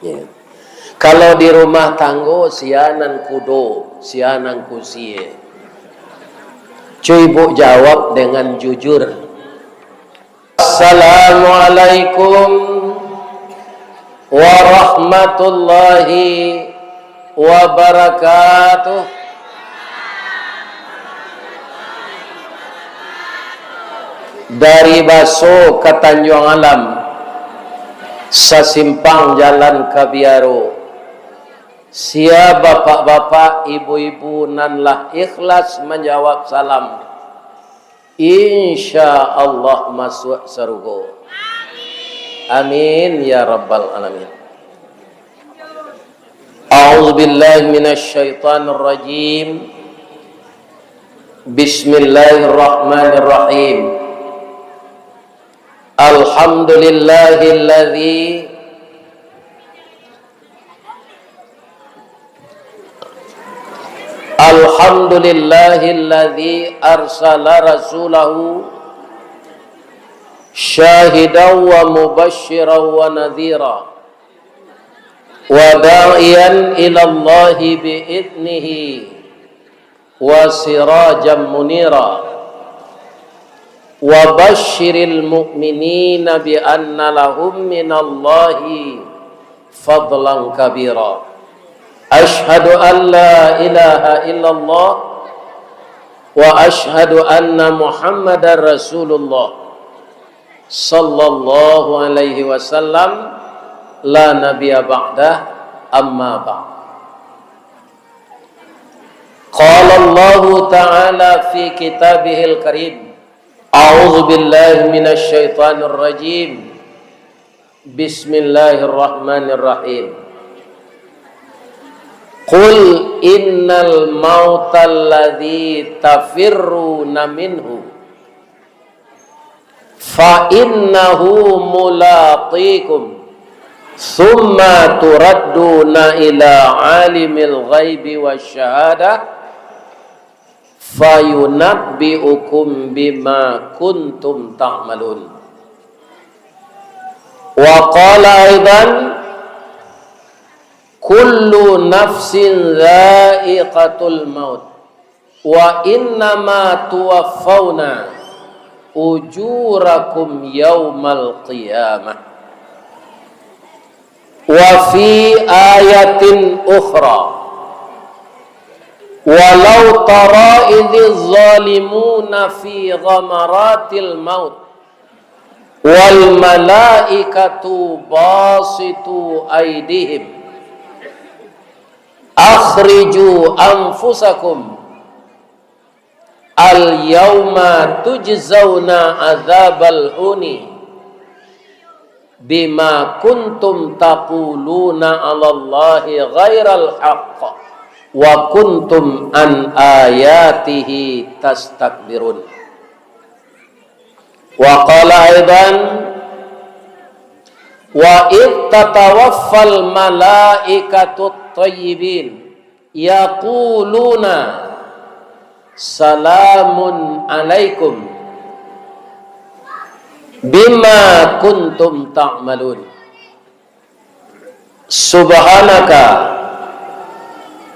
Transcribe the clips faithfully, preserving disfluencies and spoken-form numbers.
Ya. Kalau di rumah tanggo, sia nan kudo, sia nan kusie. Cubo jawab dengan jujur. Assalamualaikum warahmatullahi wabarakatuh. Dari Baso ka Tanjuang Alam, sasimpang jalan ka Biaro. Sia bapak-bapak, ibu-ibu nan lah ikhlas manjawab salam, insya Allah masuak sarugo. Amin ya rabbal alamin. A'udzubillahi minasyaitonirrajim. Bismillahirrahmanirrahim. Alhamdulillahilladzi Alhamdulillahilladzi arsala rasulahu syahidan wa mubasysyiran wa nadhira, wa da'iyan ilallahi bi'idnihi, wa sirajan munira, wa basyiril mu'minina bi anna lahum minallahi fadlan kabira. Asyhadu an la ilaha illallah wa asyhadu anna Muhammadar Rasulullah sallallahu alaihi wasallam, la nabiyya ba'dah, amma ba'd. Qala Allahu ta'ala fi kitabihil karim, a'udzu billahi minasy syaithanir rajim. Bismillahirrahmanirrahim. Qul innal mautal ladzi tafirruna minhu fa innahu mulaqikum, tsumma turadduna ila alimil ghaibi wasyahadah, fayunabbi'ukum bima kuntum ta'malun. Wa qala aidan, kullu nafsin dza'iqatul maut, wa innama tuwaffauna ujurakum yaumal qiyamah. Wa fi ayatin ukhra, walau tara idz zalimuna fi ghamaratil maut, wal malaikatu basitu aidihim, akhriju anfusakum, al yauma tujzauna adzabal huni, bima kuntum taquluna 'alallahi ghairal haqq, wa kuntum an ayatihi tastakbirun. Wa qala aidan, wa id tatawaffal malaikatut thayyibin, yaquluna salamun alaikum bima kuntum ta'malun. Subhanaka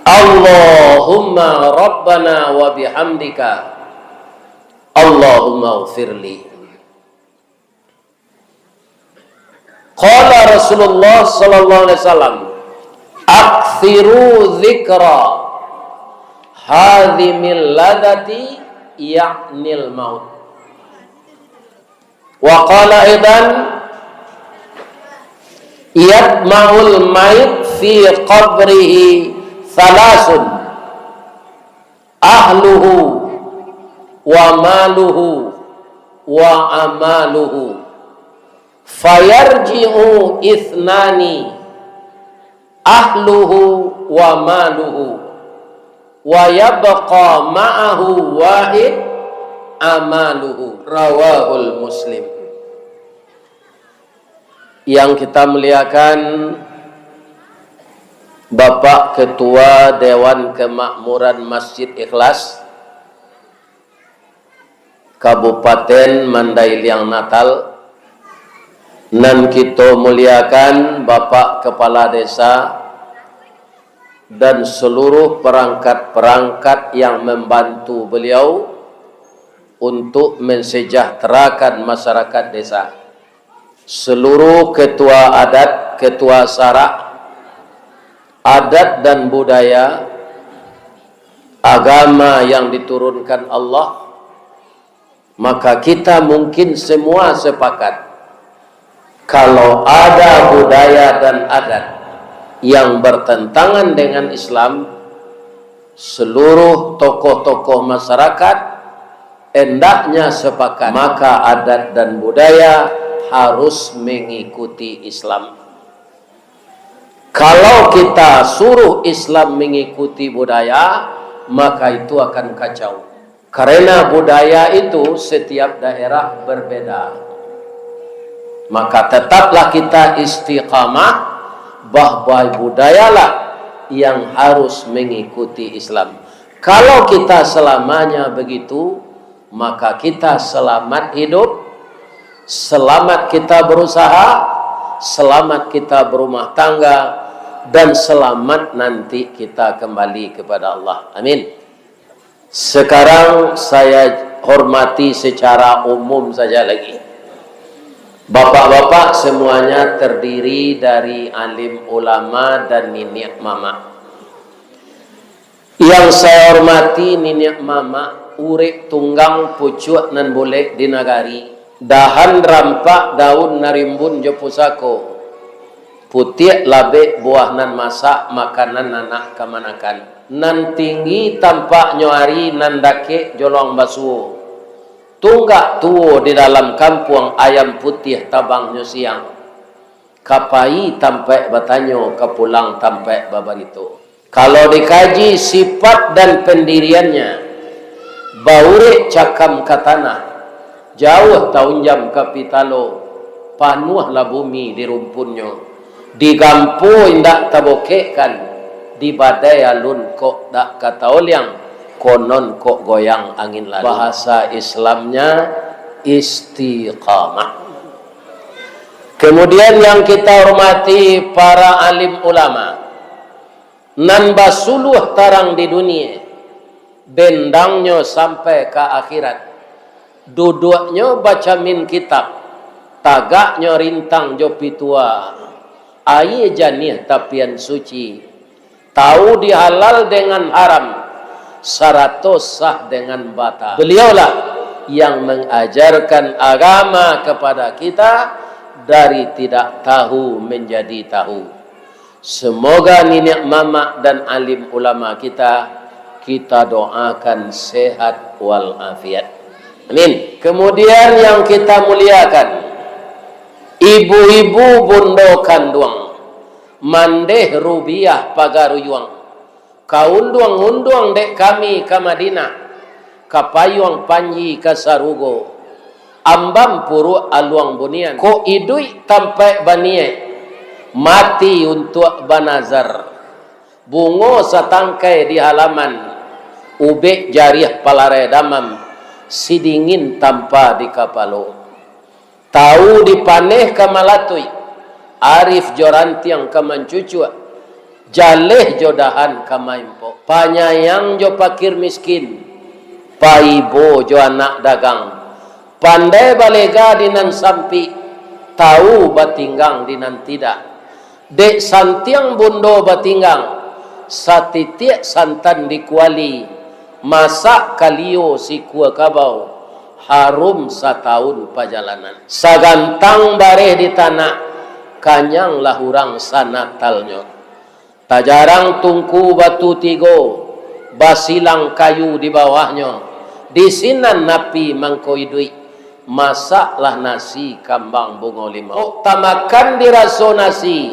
Allahumma rabbana wa bihamdika, Allahumma ghfirli. Qala Rasulullah sallallahu alaihi wasallam, aktsiru dzikra hadzimil ladzati, ya'nil maut. Wa qala aidan, yadma'ul mait fi qabrihi thalathun, ahluhu wa maluhu wa amaluhu. Fayarji'u ithnani, ahluhu wa maluhu, wa yabqa ma'ahu wahid, amaluhu. Rawahul Muslim. Yang kita muliakan, Bapak Ketua Dewan Kemakmuran Masjid Ikhlas, Kabupaten Mandailing Natal, Nan kito muliakan Bapak Kepala Desa dan seluruh perangkat-perangkat yang membantu beliau untuk mensejahterakan masyarakat desa. Seluruh ketua adat, ketua sarak, adat dan budaya, agama yang diturunkan Allah, maka kita mungkin semua sepakat, kalau ada budaya dan adat yang bertentangan dengan Islam, seluruh tokoh-tokoh masyarakat hendaknya sepakat, maka adat dan budaya harus mengikuti Islam. Kalau kita suruh Islam mengikuti budaya, maka itu akan kacau. Karena budaya itu setiap daerah berbeda. Maka tetaplah kita istiqamah bahwa budayalah yang harus mengikuti Islam. Kalau kita selamanya begitu, maka kita selamat hidup, selamat kita berusaha, selamat kita berumah tangga, dan selamat nanti kita kembali kepada Allah. Amin. Sekarang saya hormati secara umum saja lagi. Bapak-bapak semuanya terdiri dari alim ulama dan niniak mamak. Yang saya hormati niniak mamak, urek tunggang pucuak nan bulek di nagari, dahan rampak daun narimbun jo pusako, putiak labek buah nan masak makanan anak kamanakan, nan tinggi tampaknyo ari nan dakek jolong basuo, tunggak tuo di dalam kampuang ayam putiah tabangnyo siang. Ka pai tampaik batanyo, ka pulang tampaik babarito. Kalau dikaji sifat dan pendiriannya, baurek cakam ka tanah, jauah taunjam ka pitalo, panuahlah bumi di rumpunnyo, digampo indak tabokekkan, di badai alun kok dak ka taoliang, konon kok goyang angin lalu. Bahasa Islamnya istiqamah. Kemudian yang kita hormati para alim ulama, nan basuluah tarang di dunia, bendangnyo sampai ka akhirat, duduaknyo bacamin kitab, tagaknyo rintang jo pitua, aia janiah tapian suci, tahu di halal dengan haram, sarato sah dengan batal. Beliaulah yang mengajarkan agama kepada kita dari tidak tahu menjadi tahu. Semoga niniak mamak dan alim ulama kita, kita doakan sehat walafiat. Amin. Kemudian yang kita muliakan, ibu-ibu bundo kanduang, mandeh rubiah pagaruyuang, ka unduang-unduang dek kami ka Madinah, ka payuang panji ka sarugo, ambam puruak aluang bunian. Kok iduik tampaik baniaik, mati untuak banazar. Bungo satangkai di halaman, ubek jariah palarai damam, sidingin tampa di kapalo. Tawu dipaneh ka malatuik, arif jo rantiang ka mancucuak, jaleh jo dahan ka maimpok, panyayang jo pakir miskin, paibo jo anak dagang, pandai balega di nan sampik, tawu batinggang di nan tidak. Dek santiang bundo batinggang, satitiak santan di kuali, masak kalio sikua kabau, harum satawun pajalanan. Sagantang bareh di tanak, kanyanglah urang sanatalnyo. Tajarang tungku batu tigo, basilang kayu di bawahnyo, di sinan api mangko iduik, masaklah nasi kambang bungo limau. Kok tamakan diraso nasi,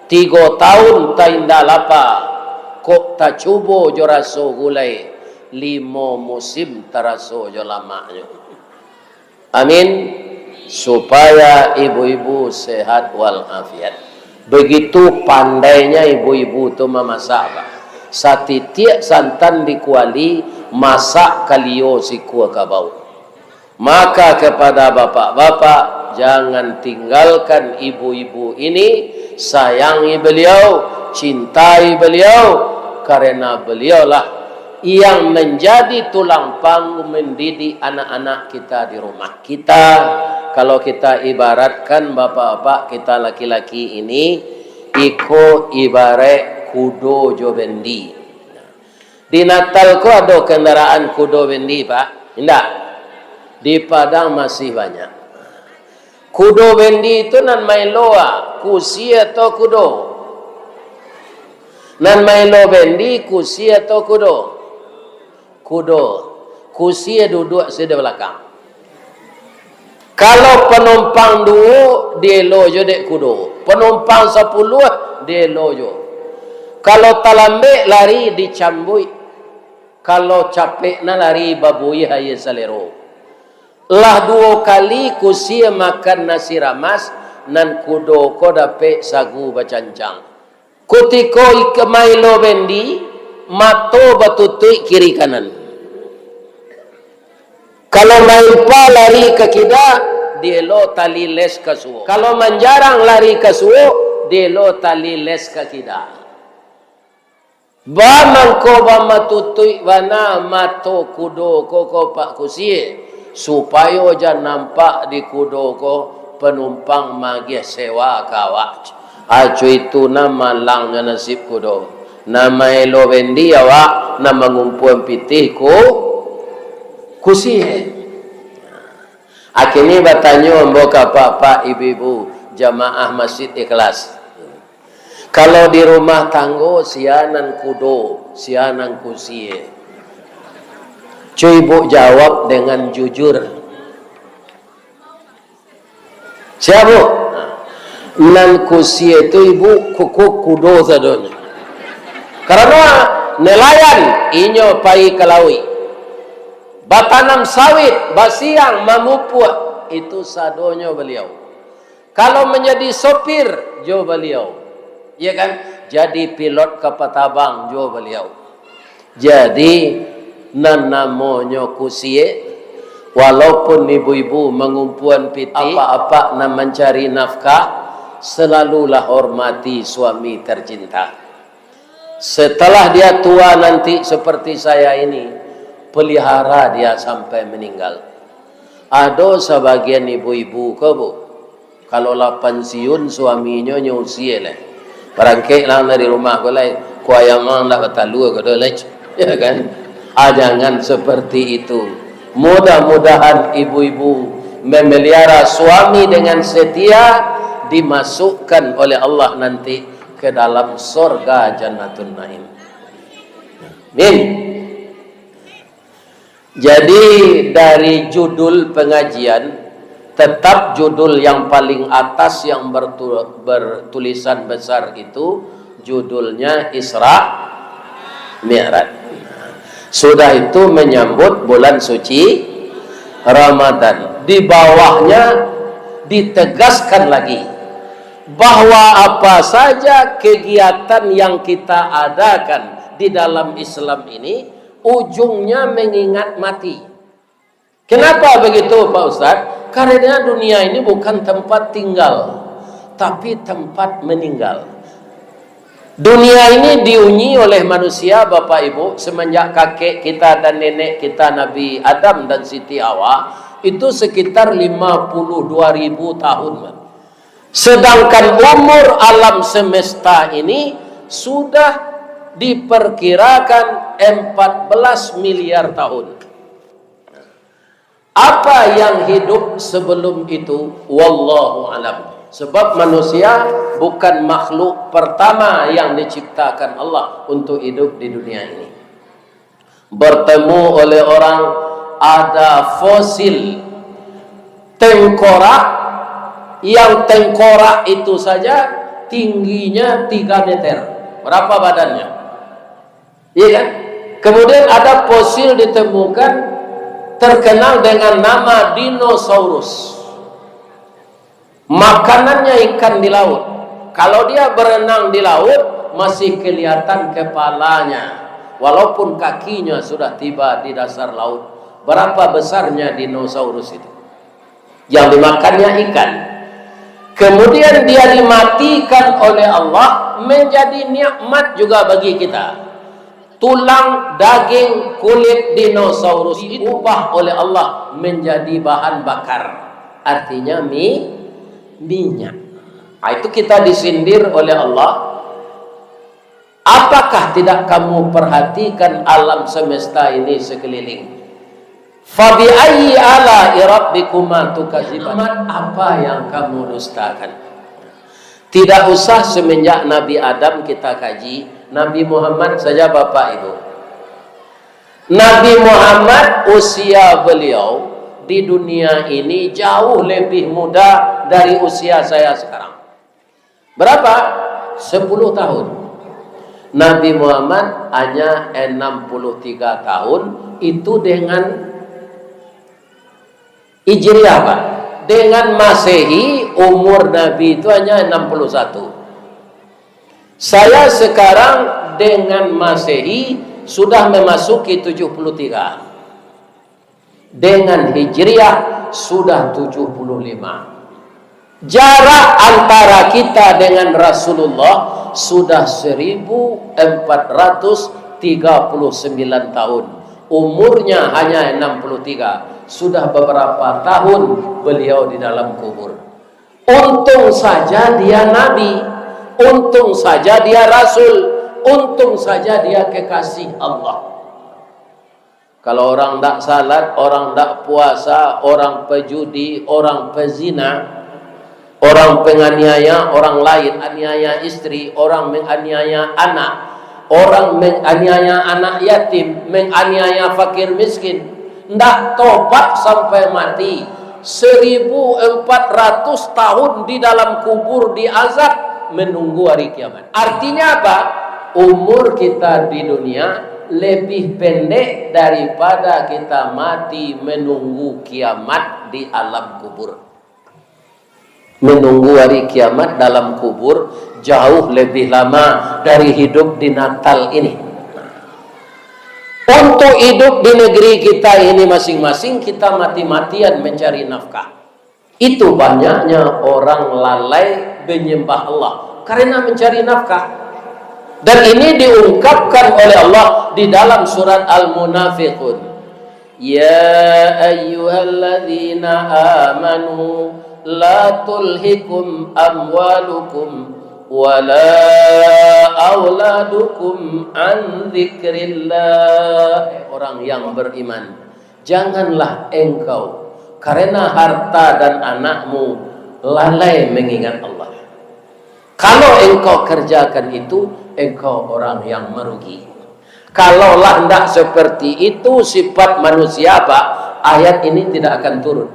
tigo tawun taindak lapa, kok tacubo jo raso gulai, limo musim taraso jo lamaknyo. Amin. Supaya ibu-ibu sehat walafiat. Begitu pandainya ibu-ibu tu mamasak, Pak. Satitiak santan di kuali, masak kalio sikua kabau. Maka kepada bapak-bapak, Jangan tinggalkan ibu-ibu ini, sayangi beliau, cintai beliau, karena beliaulah yang menjadi tulang panggung mendidik anak-anak kita di rumah. Kita, kalau kita ibaratkan bapak-bapak kita laki-laki ini, iko ibarat kudo jo bendi. Di Natal ko ado kandaraan kudo bendi, Pak? Indak. Di Padang masih banyak. Kudo bendi tu nan maelo, ah, kusie atau kudo? Nan maelo bendi, kusie atau kudo? Kudo. Kusie duduak sida balakang. Kalau panumpang duo, dielo jo dek kudo. Panumpang sapuluah, dielo jo. Kalau talambek lari dicambuik. Kalau capek na lari babuih aia salero. Lah duo kali kusie makan nasi ramas, nan kudo ko dapek sagu bacancang. Kutiko ika maelo bendi, mato batutuik kiri kanan. Kalau maimpa lari ka kida, dielo tali les ka suok. Kalau manjarang lari ka suok, dielo tali les ka kida. Ba mangko bamatutuik bana mato kudo ko, ko Pak Kusie, supayo jan nampak di kudo ko panumpang magiah sewa ka awak. Aco itu nan malangnyo nasib kudo. Nan maelo bendi awak, nan mangumpuan pitih ku, kusie. Akhirnyo batanyo ambo ka apak-apak, ibu-ibu, jamaah Masjid Ikhlas. Kalau di rumah tanggo, sia nan kudo, sia nan kusie? Cubo jawab dengan jujur. Sia, Bu? Nan kusie tu, Ibu, kuku kudo sadonyo. Karano nelayan, inyo pai ka lauik. Batanam sawit, basiang, mamupuak, itu sadonyo baliau. Kalau manjadi sopir, jo baliau. Iya kan? Jadi pilot kapal tabang, jo baliau. Jadi, nan namonyo kusie, walaupun ibu-ibu mangumpuan pitih, apak-apak nan mancari nafkah, selalulah hormati suami tercinta. Setelah dia tua nanti seperti saya ini, pelihara dia sampai meninggal. Ado sabagian ibu-ibu ko, Bu, kalau lah pansiun suaminyo, nyo usie lai. Barangkeklah dari rumah ko lai, ko ayam ang ndak batalua ko doh lai. Ya kan? Ah, jangan seperti itu. Mudah-mudahan ibu-ibu memelihara suami dengan setia, dimasukkan oleh Allah nanti ke dalam sorga Jannatun Naim. Amin. Jadi, dari judul pengajian, tetap judul yang paling atas yang bertu-, bertulisan besar itu, judulnya Isra Mi'raj. Sudah itu menyambut bulan suci Ramadan. Di bawahnya ditegaskan lagi bahwa apa saja kegiatan yang kita adakan di dalam Islam ini, ujungnya mengingat mati. Kenapa begitu, Pak Ustaz? Karena dunia ini bukan tempat tinggal, tapi tempat meninggal. Dunia ini dihuni oleh manusia, Bapak Ibu, semenjak kakek kita dan nenek kita Nabi Adam dan Siti Hawa, itu sekitar lima puluh dua ribu tahun, Pak. Sedangkan umur alam semesta ini sudah diperkirakan empat belas miliar tahun. Apa yang hidup sebelum itu? Wallahu alam. Sebab manusia bukan makhluk pertama yang diciptakan Allah untuk hidup di dunia ini. Bertemu oleh orang, ada fosil tengkorak, yang tengkorak itu saja tingginya tiga meter. Berapa badannya? Iya kan? Kemudian ada fosil ditemukan terkenal dengan nama dinosaurus. Makanannya ikan di laut. Kalau dia berenang di laut, masih kelihatan kepalanya, walaupun kakinya sudah tiba di dasar laut. Berapa besarnya dinosaurus itu? Yang dimakannya ikan. Kemudian dia dimatikan oleh Allah, menjadi nikmat juga bagi kita. Tulang, daging, kulit dinosaurus diubah oleh Allah menjadi bahan bakar. Artinya mi-, minyak. Ah, itu kita disindir oleh Allah. Apakah tidak kamu perhatikan alam semesta ini sekeliling? "Fabi ayyi ala'i rabbikuma tukadziban?" Nikmat apa yang kamu dustakan? Tidak usah semenjak Nabi Adam kita kaji, Nabi Muhammad saja, Bapak Ibu. Nabi Muhammad, usia beliau di dunia ini jauh lebih muda dari usia saya sekarang. Berapa? Sepuluh tahun. Nabi Muhammad hanya enam puluh tiga tahun, itu dengan Hijriah, Pak. Dengan Masehi, umur Nabi itu hanya enam puluh satu. Saya sekarang dengan Masehi sudah memasuki tujuh puluh tiga. Dengan Hijriah sudah tujuh puluh lima. Jarak antara kita dengan Rasulullah sudah seribu empat ratus tiga puluh sembilan tahun. Umurnya hanya enam puluh tiga. Sudah beberapa tahun beliau di dalam kubur. Untung saja dia nabi, untung saja dia rasul, untung saja dia kekasih Allah. Kalau orang ndak salat, orang ndak puasa, orang pejudi, orang pezina, orang penganiaya orang lain, aniaya istri, orang menganiaya anak, orang menganiaya anak yatim, menganiaya fakir miskin, ndak tobat sampai mati, seribu empat ratus tahun di dalam kubur diazab, menunggu hari kiamat. Artinya apa? Umur kita di dunia lebih pendek daripada kita mati menunggu kiamat di alam kubur. Menunggu hari kiamat dalam kubur jauh lebih lama dari hidup di Natal ini. Untuk hidup di negeri kita ini masing-masing, kita mati-matian mencari nafkah. Itu banyaknya orang lalai menyembah Allah karena mencari nafkah. Dan ini diungkapkan oleh Allah di dalam surat Al-Munafiqun. "Ya ayyuhalladzina amanu la tulhikum amwalukum wala auladukum an dzikrillah." Eh, orang yang beriman, janganlah engkau karena harta dan anakmu lalai mengingat Allah. Kalau engkau kerjakan itu, engkau orang yang merugi. Kalaulah ndak seperti itu sifat manusia, Pak, ayat ini tidak akan turun.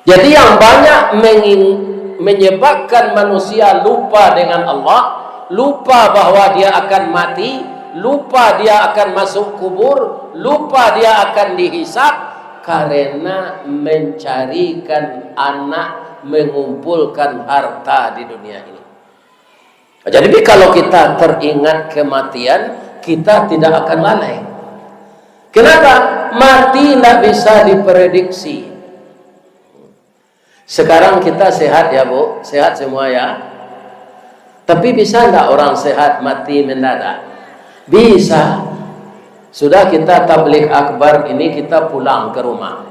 Jadi, yang banyak mengin-, menyebabkan manusia lupa dengan Allah, lupa bahwa dia akan mati, lupa dia akan masuk kubur, lupa dia akan dihisab, karena mencarikan anak, mengumpulkan harta di dunia ini. Jadi, kalau kita teringat kematian, kita tidak akan lalai. Kenapa? Mati ndak bisa diprediksi. Sekarang kita sehat ya, Bu? Sehat semua ya? Tapi bisa ndak orang sehat mati mendadak? Bisa. Sudah kita tabligh akbar ini, kita pulang ke rumah.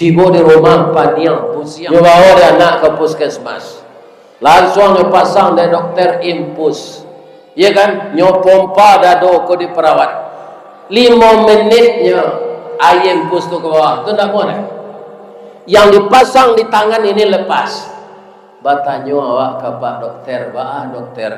Tibo di rumah, paniang, pusiang. Nyo bawa dek anak ke puskesmas. Lansuang nyo pasang dek dokter infus. Iya kan? Nyo pompa dado ko dek perawat. Limo menit nyo aia infus tu ka bawah. Tu ndak muah dek? Yang dipasang di tangan ini lepas. Batanyo awak ka pak dokter, "Baa dokter?"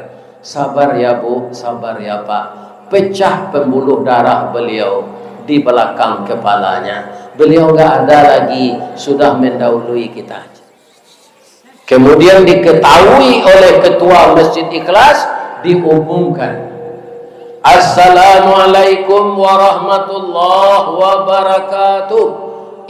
"Sabar ya, Bu, sabar ya, Pak. Pecah pembuluh darah beliau di belakang kepalanya. Beliau nggak ada lagi, sudah mendahului kita." Kemudian diketahui oleh ketua Masjid Ikhlas, diumumkan, "Assalamualaikum warahmatullahi wabarakatuh.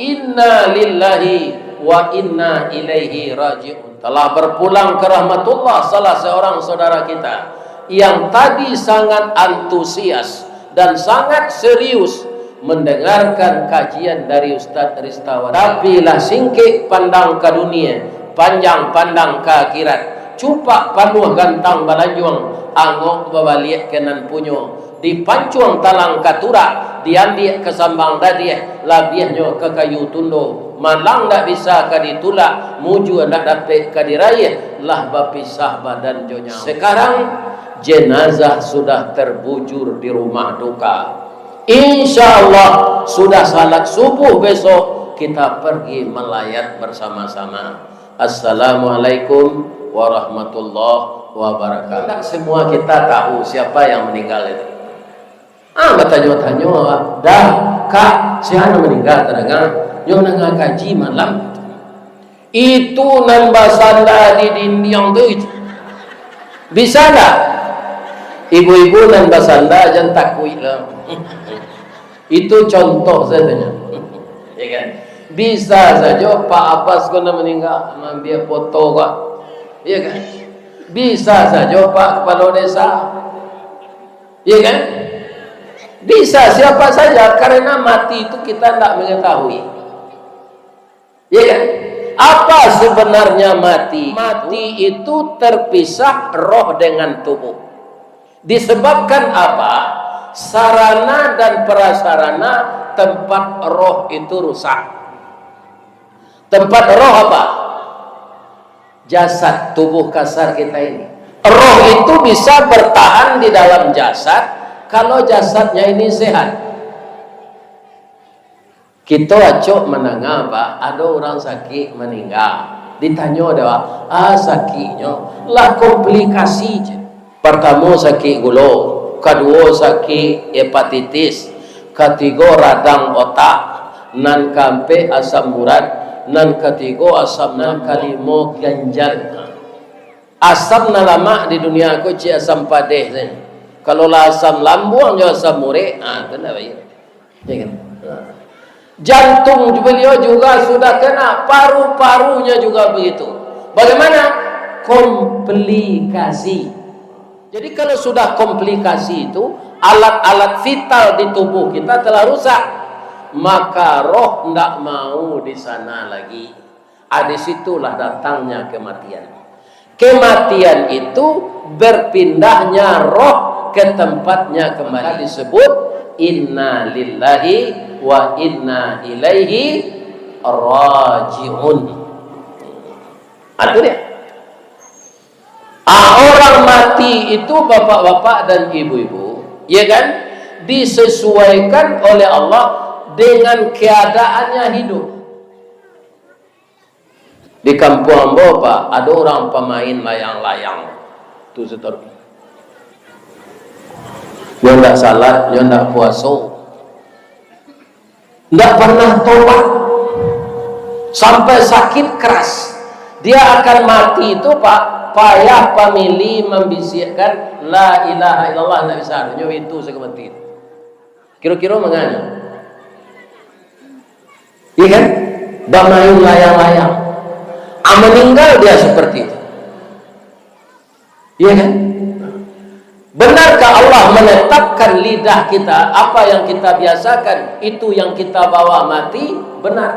Inna lillahi wa inna ilaihi raji'un." Telah berpulang ke rahmatullah salah seorang saudara kita yang tadi sangat antusias dan sangat serius Mendengarkan kajian dari Ustaz Ristawa. Tapi lah singkek pandang ka dunia, panjang pandang ka akhirat. Cupak panuah gantang balanjuang, angok babaliak ka nan punyo. Dipancuang talang ka turak, diambiak ka sambang dadiah, labiahnyo ka kayu tundo. Malang ndak bisa ka ditulak, mujua ndak dapek ka diraih, lah bapisah badan jo nyawa. Sekarang, jenazah sudah terbujur di rumah duka. Insya Allah, sudah salat subuh besok, kita pergi melayat bersama-sama. Assalamualaikum warahmatullahi wabarakatuh. Tidak semua kita tahu siapa yang meninggal itu. Ah, batanyo-tanyo, dah, Kak, sia nan maninggal tadanga, nyo mandanga kaji malam. Itu nan basanda di dindiang tu, itu. Bisa ndak? Ibu-ibu nan basanda, jan takuik lah. Itu contoh sajo nyo. Ya kan? Bisa sajo Pak Abbas ko nan maninggal, maambiak foto ko. Ya kan? Bisa sajo Pak Kepala Desa. Ya kan? Bisa siapa saja, karena mati itu kita ndak mengetahui. Ya kan? Apa sebenarnya mati? Mati itu terpisah roh dengan tubuh. Disebabkan apa? Sarana dan prasarana tempat roh itu rusak. Tempat roh apa? Jasad, tubuh kasar kita ini. Roh itu bisa bertahan di dalam jasad kalau jasadnya ini sehat. Kito acok mandanga, Pak, ado urang sakik maningga. Ditanyo dek awak, "Ah, sakiknyo?" "Lah komplikasi," cek. Partamo sakik gulo, kaduo sakik hepatitis, katigo radang otak, nan kaampek asam urat, nan katigo asam, nan kalimo ganjal. Asam nan lamak di dunia ko cik asam padeh sajo. Kalau lah asam lambuang jo asam urek, ah, tu ndak baik. Ya kan? Jantung beliau juga sudah kena, paru-parunya juga begitu. Bagaimana? Komplikasi. Jadi kalau sudah komplikasi itu, alat-alat vital di tubuh kita telah rusak, maka roh ndak mau di sana lagi. Ah, di situlah datangnya kematian. Kematian itu berpindahnya roh ke tempatnya kembali. Maka disebut, "Inna lillahi wa inna ilaihi raji'un." Ah, itu dia. Ah, orang mati itu, bapak-bapak dan ibu-ibu, ya kan, disesuaikan oleh Allah dengan keadaannya hidup. Di kampuang ambo, Pak, ado urang pamain layang-layang. Tu setor. Nyo ndak salat, nyo ndak puaso. Ndak pernah tobat. Sampai sakit keras. Dia akan mati itu, Pak, payah famili mambisikkan, "La ilaha illallah," ndak bisa. Nyo itu sajo mati. Kiro-kiro mangana? Iya kan? Bamain layang-layang. Ah, meninggal dia seperti itu. Iya kan? Benarkah Allah menetapkan lidah kita, apa yang kita biasakan, itu yang kita bawa mati? Benar.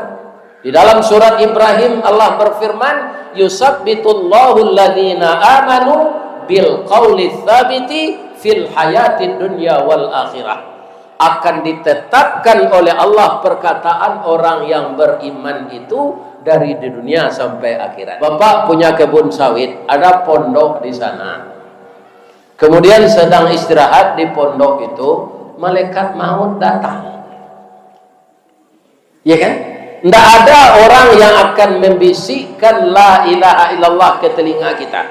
Di dalam surat Ibrahim, Allah berfirman, "Yusabbitullahu alladhina amanu bil qawli tsabiti fil hayatid dunya wal akhirah." Akan ditetapkan oleh Allah perkataan orang yang beriman itu dari di dunia sampai akhirat. Bapak punya kebun sawit, ada pondok di sana. Kemudian sedang istirahat di pondok itu, malaikat maut datang. Ya kan? Ndak ada orang yang akan membisikkan la ilaha illallah ke telinga kita.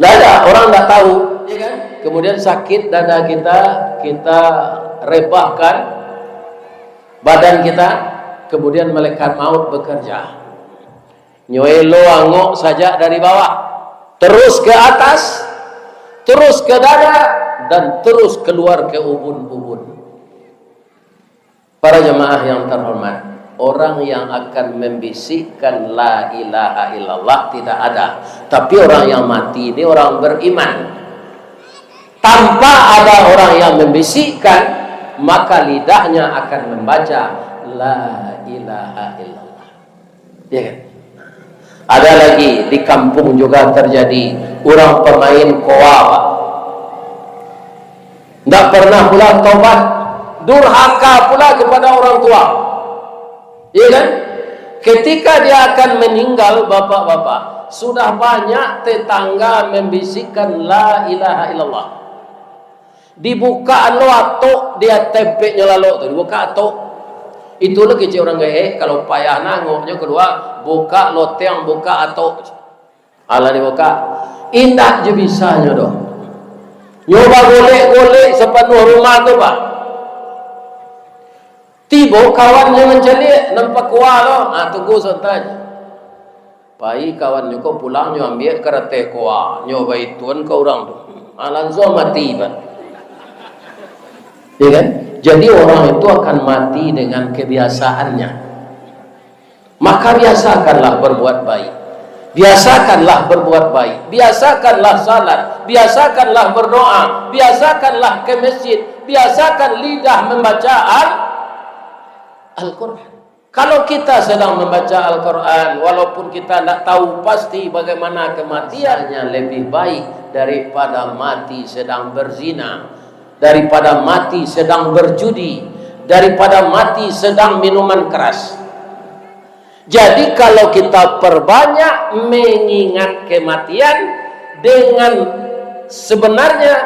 Ndak ada, orang ndak tahu, ya kan? Kemudian sakit dada kita, kita rebahkan badan kita, kemudian malaikat maut bekerja. Nyo elo angok sajak dari bawah, terus ke atas, terus ke dada, dan terus keluar ke ubun-ubun. Para jamaah yang terhormat, orang yang akan membisikkan la ilaha illallah tidak ada. Tapi orang yang mati ini orang beriman. Tanpa ada orang yang membisikkan, maka lidahnya akan membaca la ilaha illallah. Ya kan? Ada lagi di kampung juga terjadi, orang pemain koa, Pak. Ndak pernah pula taubat, durhaka pula kepada orang tua. Ya kan? Ketika dia akan meninggal, bapak-bapak, sudah banyak tetangga membisikkan la ilaha illallah. Dibuka lo atok, dia tepeknyo lalok tu, dibuka atok. Itulah kecek urang gaek, kalau payah nangoknyo kalua, buka loteng, buka atok. Alah dibuka, indak jo bisanyo doh. Nyo bagolek-golek sapanuah rumah tu, Pak. Tibo kawannyo mancaliak, nampak koa lo, ah, tunggu sabanta. Pai kawannyo ko pulang, nyo ambiak karateh koa, nyo baituan ka urang tu. Ah, langsuang mati, Pak. Ya kan? Jadi orang itu akan mati dengan kebiasaannya. Maka biasakanlah berbuat baik. Biasakanlah berbuat baik. Biasakanlah salat. Biasakanlah berdoa. Biasakanlah ke masjid. Biasakan lidah membaca Al-, Al-Quran. Kalau kita sedang membaca Al-Quran, walaupun kita tidak tahu pasti bagaimana kematiannya, lebih baik daripada mati sedang berzina, daripada mati sedang berjudi, daripada mati sedang minuman keras. Jadi, kalau kita perbanyak mengingat kematian, dengan sebenarnya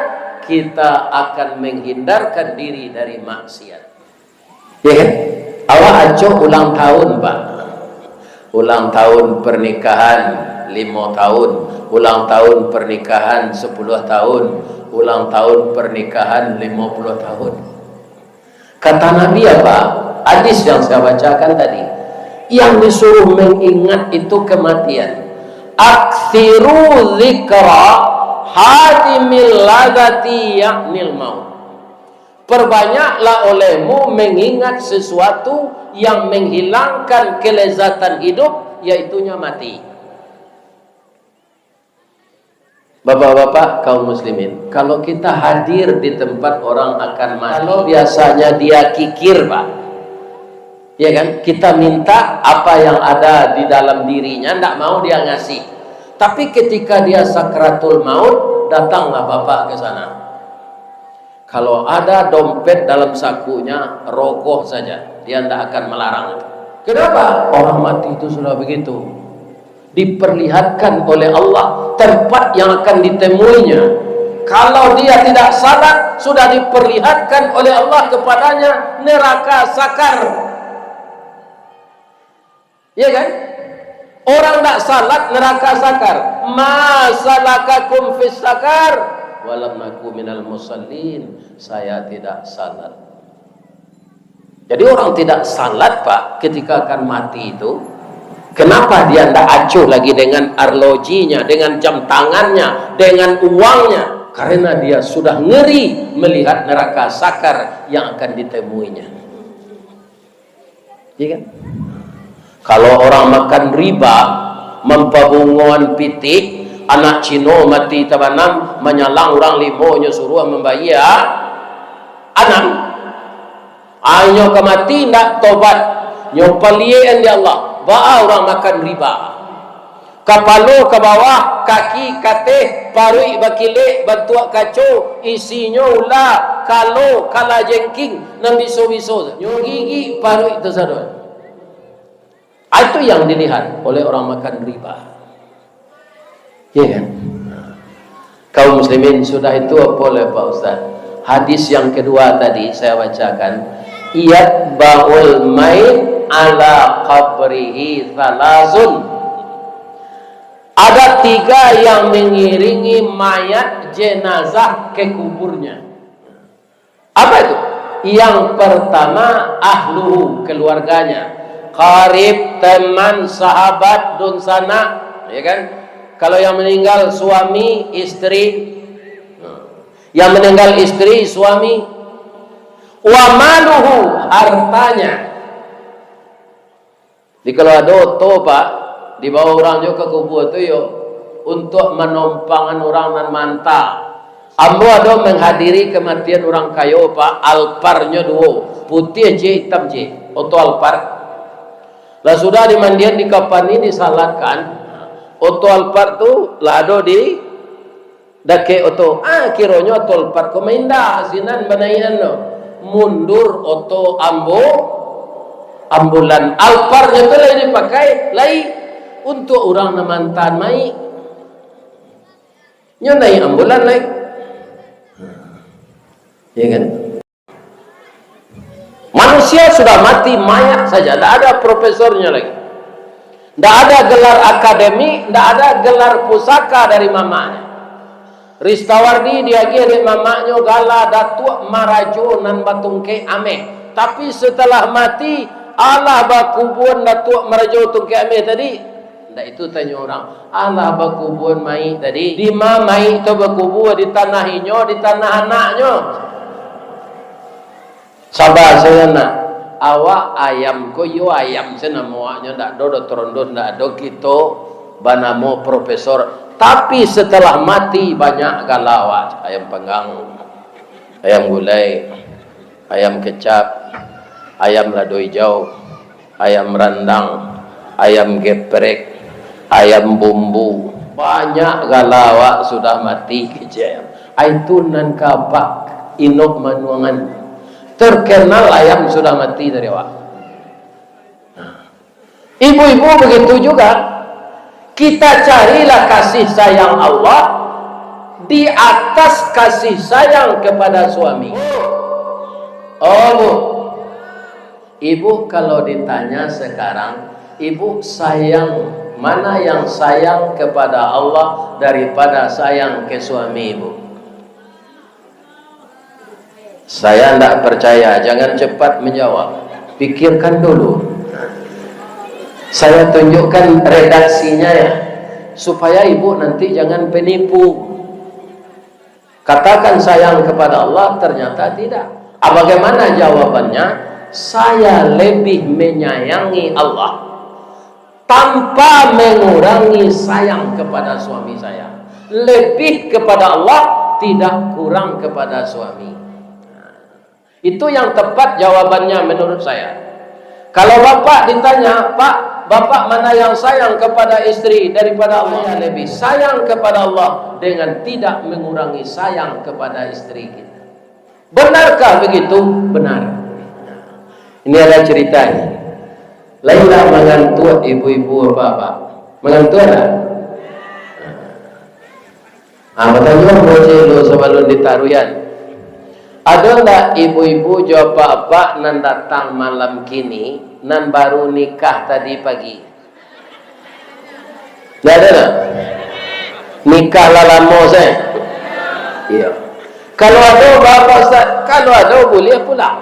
kita akan menghindarkan diri dari maksiat. Ya kan? Awak acok ulang tahun, Pak. Ulang tahun pernikahan limo tahun, ulang tahun pernikahan sepuluh tahun, ulang tahun pernikahan limo puluh tahun. Kata Nabi apa? Hadis yang saya bacakan tadi. Yang disuruh mengingat itu kematian. "Aksiru zikra hadimil ladati, yaknil maut." Perbanyaklah olehmu mengingat sesuatu yang menghilangkan kelezatan hidup, yaitunya mati. Bapak-bapak, kaum muslimin, kalau kita hadir di tempat orang akan mati, kalau biasanya dia kikir, Pak. Ya kan? Kita minta apa yang ada di dalam dirinya, ndak mau dia ngasih. Tapi ketika dia sakratul maut, datanglah bapak ke sana. Kalau ada dompet dalam sakunya, rogoh saja. Dia ndak akan melarang itu. Kenapa? Orang mati itu sudah begitu. Diperlihatkan oleh Allah tempat yang akan ditemuinya. Kalau dia tidak salat, sudah diperlihatkan oleh Allah kepadanya neraka sakar. Ya kan? Orang ndak salat, neraka sakar. "Ma salakakum fis sakar?" "Walam naku minal musallin." Saya tidak salat. Jadi orang tidak salat, Pak, ketika akan mati itu, kenapa dia ndak acuh lagi dengan arlojinya, dengan jam tangannya, dengan uangnya? Karena dia sudah ngeri melihat neraka sakar yang akan ditemuinya. Iya kan? Kalau orang makan riba, mampabungoan pitih, anak Cino mati tabanam, manyalang urang limo nyo suruah mambayia anam. Inyo ka mati ndak tobat, nyo paliek-an di Allah, baa urang makan riba. Kapalo ka bawah, kaki kateh, paruik bakilek, bantuak kaco, isinyo ula, kalo, kalajengking, nan biso-biso. Nyo gigik paruik tu sado. Itu yang dilihat oleh orang makan riba. Ya kan? Kaum muslimin, sudah itu apa oleh Pak Ustaz? Hadis yang kedua tadi saya bacakan, "Yatba'ul mait ala qabrihi thalathun." Ada tiga yang mengiringi mayat jenazah ke kuburnya. Apa itu? Yang pertama, ahluhu, keluarganya. Qarib, teman, sahabat, dunsanak, ya kan? Kalau yang meninggal suami, istri. Yang meninggal istri, suami. Wa maluhu, hartanya. Jadi kalau ado oto, Pak, dibawa urang jo ka kubua tu yo, untuak manompangan urang nan maanta. Ambo ado manghadiri kamatian urang kayo, Pak, Alphardnyo duo, putiah ciek, itam ciek, oto Alphard. Lah sudah dimandian, dikapani, disalatkan, oto Alphard tu lah ado di dakek oto. Ah, kironyo oto Alphard ko maindah sinan banaikan tu. Mundur oto ambo, ambulan. Alphardnyo tu lai dipakai, lai untuak urang nan mantaan mayik. Nyo naiak ambulan lai. Ya kan? Manusia sudah mati, mayat saja. Ndak ada profesornyo lagi. Ndak ada gelar akademik, ndak ada gelar pusaka dari mamaknyo. Ristawardi diagiah dek mamaknyo gala Datuak Marajo nan batungkek ameh. Tapi setelah mati, alah bakubuan Datuak Marajo tungkek ameh tadi? Ndak itu tanyo urang. Alah bakubuan mayik tadi? Di ma mayik tu bakubua, di tanah inyo, di tanah anaknyo? Saba sajo nak. Awak ayam ko iyo ayam se namo awaknyo, ndak ado doktor Ondos, ndak ado kito banamo profesor. Tapi setelah mati banyak gala awak. Ayam panggang, ayam gulai, ayam kecap, ayam lado ijau, ayam randang, ayam geprek, ayam bumbu. Banyak gala awak sudah mati kecek. Ai tu nan ka apak inok manuangan. Terkenal ayam sudah mati dari awak. Nah, ibu-ibu begitu juga. Kita carilah kasih sayang Allah di atas kasih sayang kepada suami. Oh, Bu. Ibu kalau ditanya sekarang, ibu sayang, mana yang sayang kepada Allah daripada sayang ke suami ibu? Saya ndak percaya, jangan cepat menjawab. Pikirkan dulu. Saya tunjukkan redaksinya ya, supaya ibu nanti jangan penipu. Katakan sayang kepada Allah, ternyata tidak. Ah, bagaimana jawabannya? Saya lebih menyayangi Allah tanpa mengurangi sayang kepada suami saya. Lebih kepada Allah, tidak kurang kepada suami. Itu yang tepat jawabannya menurut saya. Kalau bapak ditanya, "Pak, bapak mana yang sayang kepada istri daripada Allah?" Saya lebih sayang kepada Allah dengan tidak mengurangi sayang kepada istri kita. Benarkah begitu? Benar. Ini ada ceritanya. Lainlah mangantuak ibu-ibu, bapak-bapak. Mangantuak lah. Ah, batanyo ambo ciek dulu sabalun ditaruihan. Ado ndak ibu-ibu jo apak-apak nan datang malam kini, nan baru nikah tadi pagi? Ndak ado ndak? Nikah lah lamo se. Iyo. Kalau ado, ba-, Pak Ustaz, kalau ado, buliah pulang.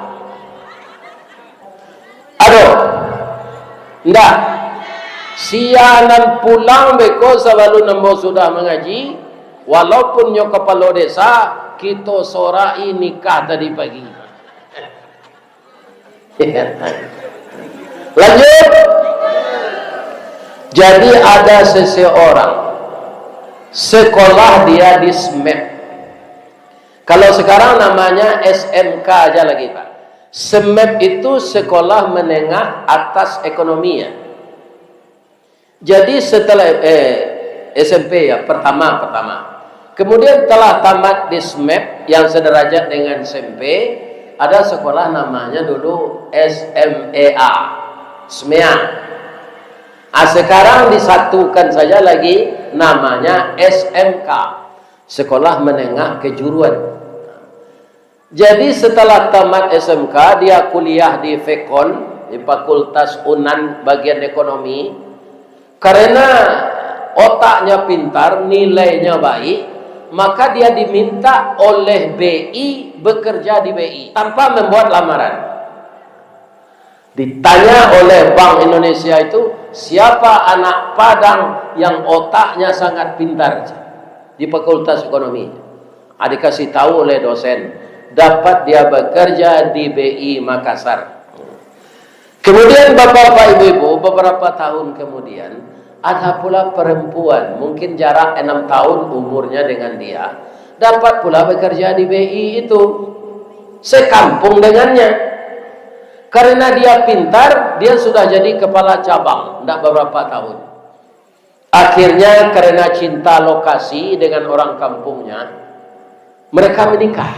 Ado? Ndak. Sia nan pulang beko sabalun ambo sudah mangaji, walaupun nyo kapalo desa, kito sorak-i nikah tadi pagi. Lanjut. Jadi ada seseorang sekolah dia di SMEP. Kalau sekarang namanya S M K aja lagi, Pak. SMEP itu sekolah menengah atas ekonomi ya. Jadi setelah, eh, S M P ya, pertama, pertama. Kemudian telah tamat di SMEP yang sederajat dengan S M P, ada sekolah namanya dulu S M E A, SMEA. Ah, sekarang disatukan saja lagi namanya S M K, Sekolah Menengah Kejuruan. Jadi, setelah tamat S M K, dia kuliah di Fekon, di Fakultas Unan bagian ekonomi. Karena otaknya pintar, nilainya baik, maka dia diminta oleh B I bekerja di B I tanpa membuat lamaran. Ditanya oleh Bank Indonesia itu, siapa anak Padang yang otaknya sangat pintar di Fakultas Ekonomi? Ah, dikasih tahu oleh dosen, dapat dia bekerja di B I Makassar. Kemudian, bapak-bapak, ibu-ibu, beberapa tahun kemudian, ada pula perempuan, mungkin jarak enam tahun umurnya dengan dia, Dapat pula bekerja di B I itu, sekampuang dengannya. Karena dia pintar, dia sudah jadi kepala cabang, ndak beberapa tahun. Akhirnya, karena cinta lokasi dengan orang kampungnya, mereka menikah.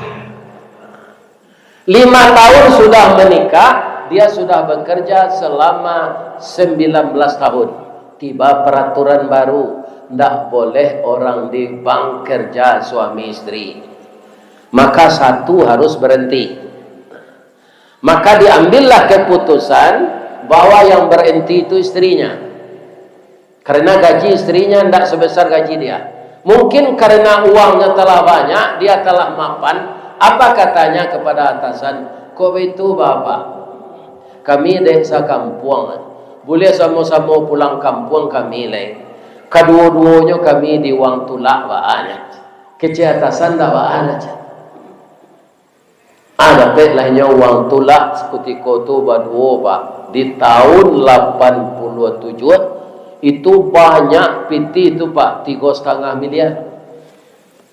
Lima tahun sudah menikah, dia sudah bekerja selama sembilan belas tahun. Tiba peraturan baru, ndak boleh orang di bank kerja suami istri. Maka satu harus berhenti. Maka diambillah keputusan bahwa yang berhenti itu istrinya. Karena gaji istrinya ndak sebesar gaji dia. Mungkin karena uangnya telah banyak, dia telah mapan. Apa katanya kepada atasan? "Kok begitu, Bapak? Kami dek sakampuang. Buliah samo-samo pulang kampuang kami lai. Kaduo-duonyo kami di uang tulak baa nyo." Kecek atasan ndak baa nyo. Ah, dapek lah inyo uang tulak sakutiko tu baduo, Pak. Di tahun lapan puluah tujuh, itu banyak pitih tu, Pak, tigo satangah miliar.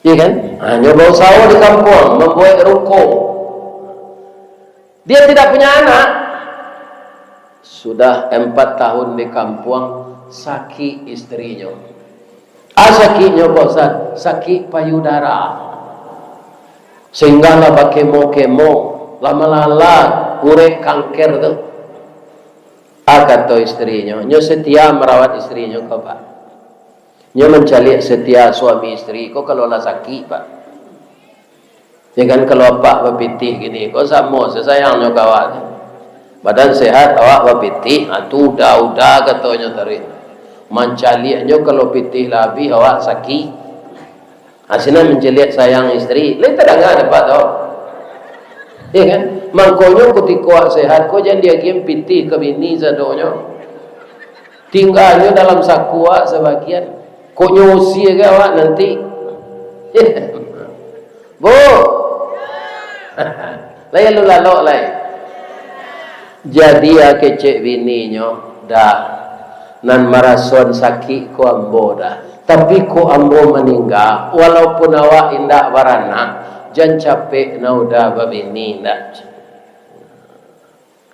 Iya kan? Hanya bausaho di kampuang, mambuek ruko. Dia tidak punya anak. Sudah empat tahun di kampuang, sakik istrinyo. Ah, sakiknyo, Pak Ustaz, sakik payudara. Sehingga lah bakemo-kemo, lah malalat, urek kanker tu. Ah, kato istrinyo, nyo setia merawat istrinyo ko, Pak. Nyo mancaliak setia suami istri ko kalau lah sakik, Pak. Ya kan, kalau apak bapitih kini ko, samo se sayangnyo ka awak tu. Badan sehat, awak bapitih, ha, tu uda-uda katonyo taruih. Mancaliaknyo kalau pitih lah abih, awak sakik. Ha, sinan mancaliak sayang istri, lai tadanga dek apak tu. Ya kan? Mangkonyo kutiko awak sehat ko, jan diagiahan pitih ka bini sadonyo. Tingganyo dalam saku awak sabagian. Kok nyo usie ka awak nanti? Bu! Lai alun lalok lai. Jadi, ah, kecek bininyo, "Dah, nan marasoan sakik ko ambo dah. Tapi kok ambo maningga, walaupun awak indak baranak, jan capek nan uda babini ndak."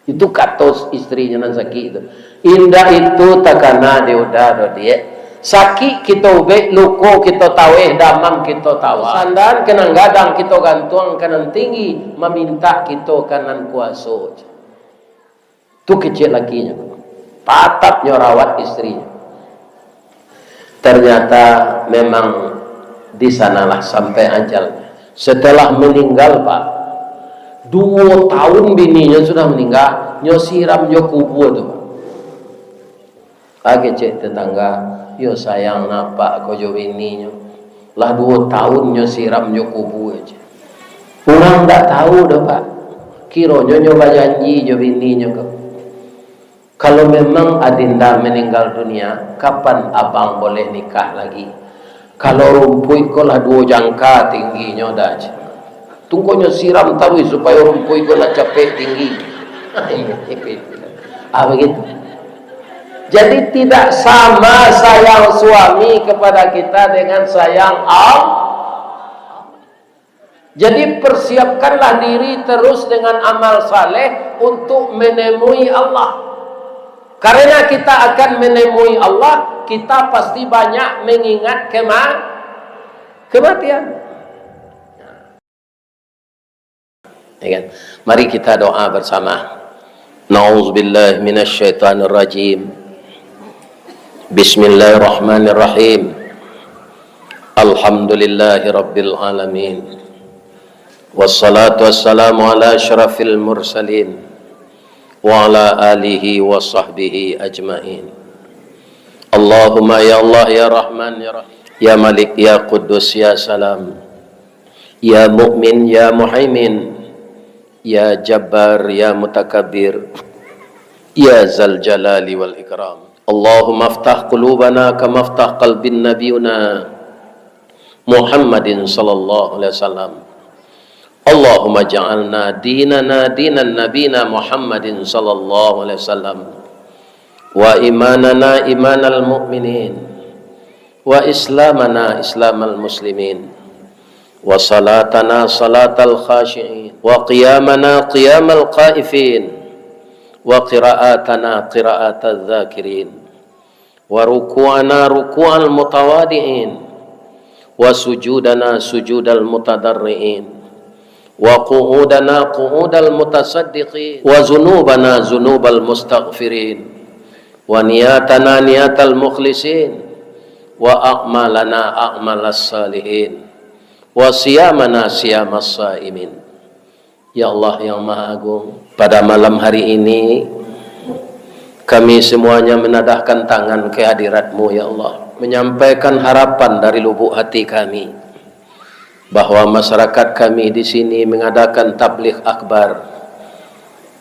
Itu kato istrinyo nan sakik tu. Indak itu takana di uda doh, Diak. Sakik kito ubek, luko kito taweh, damam kito tawa. Sandaan ka nan gadang kito gantuang ka nan tinggi, mamintak kito ka nan kuaso. Tu kecek lakinyo. Tatap nyo rawat istrinyo. Ternyata memang di sanalah sampai ajalnya. Setelah meninggal, Pak, duo tahun bininyo sudah meninggal, nyo siram jo kubua tu, Pak. Ah, kecek tetangga, "Yo sayang nak apak ko jo bininyo. Lah duo tahun nyo siram jo kubua," cek. Urang ndak tahu doh, Pak. Kironyo nyo bajanji jo bininyo ko. Kalau memang adinda meninggal dunia, kapan abang boleh nikah lagi? Kalau rumpuik ko lah duo jangka tingginyo dah, cek. Tungkonyo siram taruih supayo rumpuik ko lah capek tinggi. Ah, begitu. Jadi, tidak sama sayang suami kepada kita dengan sayang Allah. Jadi, persiapkanlah diri terus dengan amal saleh untuk menemui Allah. Karena kita akan menemui Allah, kita pasti banyak mengingat kema-, kematian. Ya kan? Mari kita doa bersama. Nauzubillahi minasyaitonirrajim. Bismillahirrahmanirrahim. Alhamdulillahirabbil alamin. Wassalatu wassalamu ala asyrafil mursalin wa ala alihi wa sahbihi ajmain. Allahumma ya Allah, ya Rahman, ya Rahim, ya Malik, ya Quddus, ya Salam, ya Mu'min, ya Muhaimin, ya Jabbar, ya Mutakabbir, ya Zal Jalali wal Ikram. Allahumma aftah qulubana kama aftah qalbin nabiyuna Muhammadin sallallahu alaihi wasallam. Allahumma ja'alna dinana dinan nabina Muhammadin sallallahu alaihi wasallam, wa imanana imanal mu'minin, wa islamana islamal muslimin, وصلاتنا صلاة الخاشعين، وقيامنا قيام الخائفين، وقراءتنا قراءة الذاكرين، وركوعنا ركوع المتواضعين، وسجودنا سجود المتضرعين، وقعودنا قعود المتصدقين، وذنوبنا ذنوب المستغفرين، ونياتنا نيات المخلصين، وأعمالنا أعمال الصالحين، وصيامنا صيام الصائمين. Ya Allah yang Maha Agung, pada malam hari ini, kami semuanya menadahkan tangan ke hadirat-Mu, ya Allah, menyampaikan harapan dari lubuk hati kami, bahwa masyarakat kami di sini mengadakan tabligh akbar,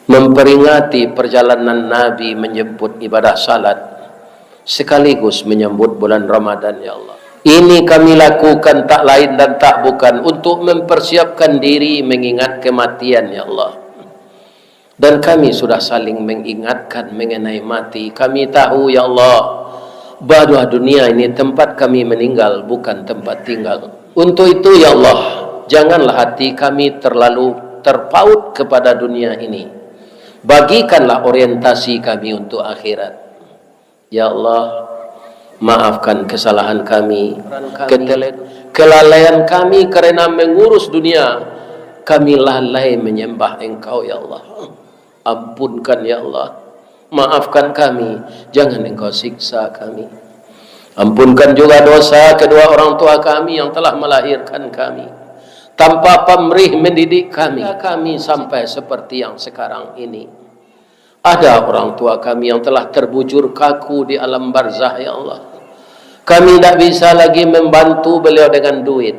memperingati perjalanan Nabi menjemput ibadah salat, sekaligus menyambut bulan Ramadan, ya Allah. Ini kami lakukan tak lain dan tak bukan untuk mempersiapkan diri mengingat kematian, ya Allah. Dan kami sudah saling mengingatkan mengenai mati. Kami tahu, ya Allah, bahwa dunia ini tempat kami meninggal, bukan tempat tinggal. Untuk itu, ya Allah, janganlah hati kami terlalu terpaut kepada dunia ini. Bagikanlah orientasi kami untuk akhirat. Ya Allah, maafkan kesalahan kami, ketele-, kelalaian kami karena mengurus dunia. Kami lalai menyembah Engkau, ya Allah. Ampunkan, ya Allah. Maafkan kami, jangan Engkau siksa kami. Ampunkan juga dosa kedua orang tua kami yang telah melahirkan kami, tanpa pamrih mendidik kami, kami sampai seperti yang sekarang ini. Ada orang tua kami yang telah terbujur kaku di alam barzah, ya Allah. Kami tidak bisa lagi membantu beliau dengan duit.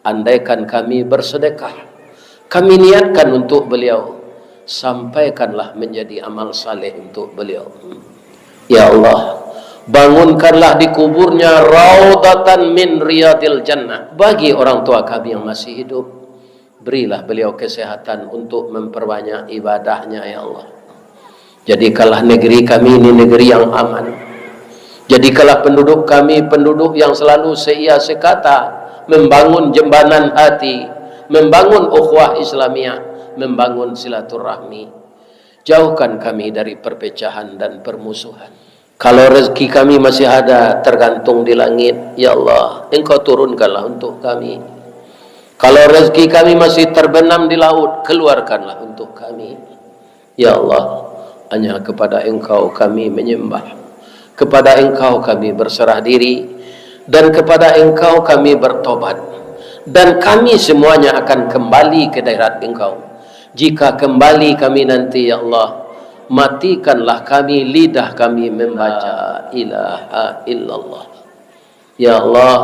Andaikan kami bersedekah, kami niatkan untuk beliau, sampaikanlah menjadi amal saleh untuk beliau. Ya Allah, bangunkanlah di kuburnya raudatan min riyadil jannah. Bagi orang tua kami yang masih hidup, berilah beliau kesehatan untuk memperbanyak ibadahnya, ya Allah. Jadikanlah negeri kami ini negeri yang aman. Jadikanlah penduduk kami penduduk yang selalu seia sekata, membangun jembanan hati, membangun ukhuwah Islamiah, membangun silaturahmi. Jauhkan kami dari perpecahan dan permusuhan. Kalau rezeki kami masih ada tergantung di langit, ya Allah, Engkau turunkanlah untuk kami. Kalau rezeki kami masih terbenam di laut, keluarkanlah untuk kami. Ya Allah, hanya kepada Engkau kami menyembah, kepada Engkau kami berserah diri, dan kepada Engkau kami bertobat. Dan kami semuanya akan kembali ke daerat Engkau. Jika kembali kami nanti, ya Allah, matikanlah kami, lidah kami membaca la ilaha illallah. Ya Allah,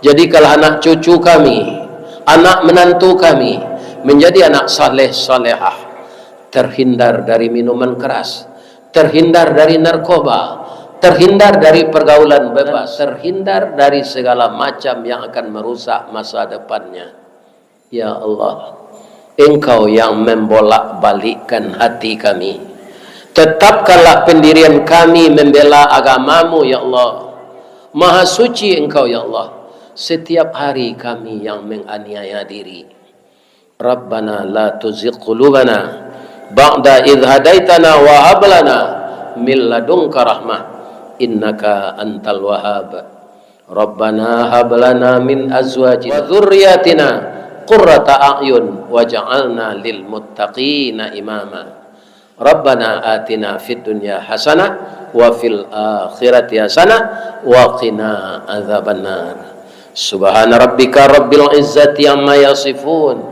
jadikanlah anak cucu kami, anak menantu kami, menjadi anak saleh salehah, terhindar dari minuman keras, terhindar dari narkoba, terhindar dari pergaulan bebas, terhindar dari segala macam yang akan merusak masa depannya. Ya Allah, Engkau yang membolak-balikkan hati kami. Tetapkanlah pendirian kami membela agama-Mu, ya Allah. Maha suci Engkau, ya Allah. Setiap hari kami yang menganiaya diri. Rabbana la tuzigh qulubana ba'da idh hadaitana wa hab lana min ladunka rahmah innaka antal wahhab. Rabbana hab lana min azwajina wa dzurriyyatina qurrata a'yun waj'alna lil muttaqina imama. Rabbana atina fid dunya hasanah wa fil akhirati hasanah wa qina adzabannar. Subhana rabbika rabbil izzati amma yasifun.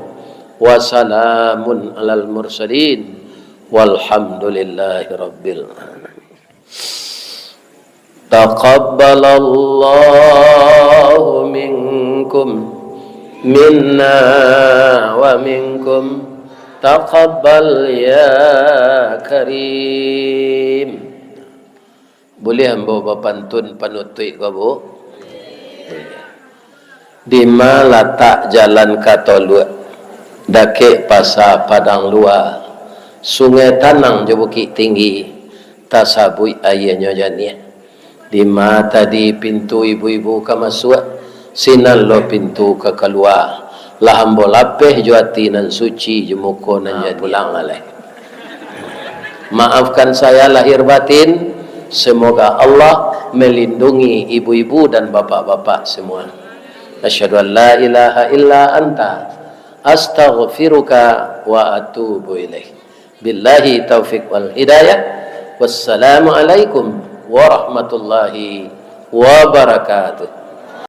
Wa salamun alal mursalin. Walhamdulillahi rabbil alamin. Taqabbalallahu minkum, minna wa minkum. Taqabbal ya karim. Buliah ambo bapantun panutuik ko, Bu? Dima latak jalan ka Toluak, dakek Pasa Padang Lua, Sungai Tanang jo Bukik Tinggi, tasabuik aianyo janiah. Dima tadi pintu ibu-ibu ka masuak, Sinan lo pintu ka kalua, lah ambo lapeh jo ati nan suci, jo muko nan jadi. Pulang lah lai. Maafkan saya lahir batin. Semoga Allah melindungi ibu-ibu dan bapak-bapak semua. Asyhadu an la ilaha illa anta, astaghfiruka wa atubu ilaik. Billahi taufik wal hidayah. Wassalamualaikum warahmatullahi wabarakatuh.